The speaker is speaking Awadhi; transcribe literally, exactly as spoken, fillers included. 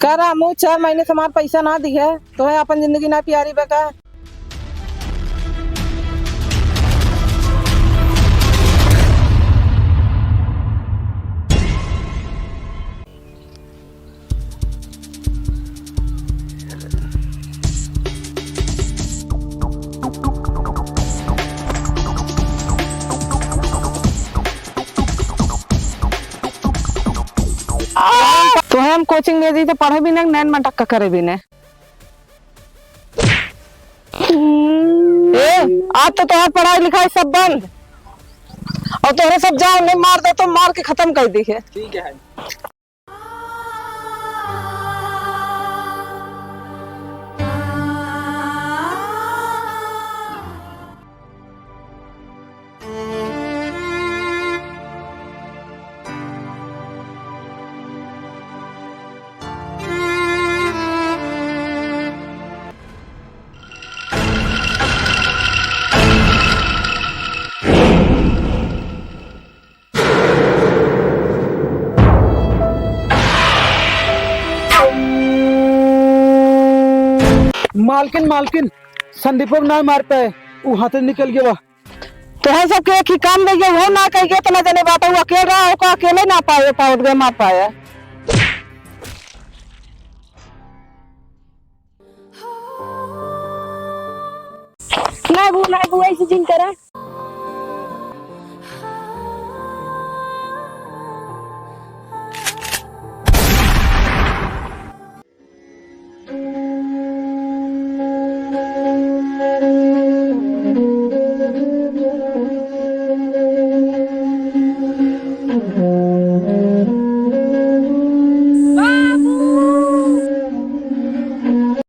का रामू, चार महीने से हमार पैसा ना दिहे, तोहे अपन जिंदगी ना प्यारी बा का? तोहे हम कोचिंग भेजी तो पढ़े भी ना, नैन मटक्का करे भी ना। ए, आज तो तोहार पढ़ाई लिखाई सब बंद, और तोहरे सब जाओ, नहीं मार दे तो मार के खत्म कर दी है। ठीक है। मालकिन, मालकिन, संदीपो ना मार पाए, उ हाथे निकल गया। तोहन सबके एक ही काम दे गए, वो ना कह गए, इतना जने बात, वो अकेल रहा, ओका अकेले ना पाए, पावत गए, मार पाए। ना बू, ना बू, ऐसे जिन करा।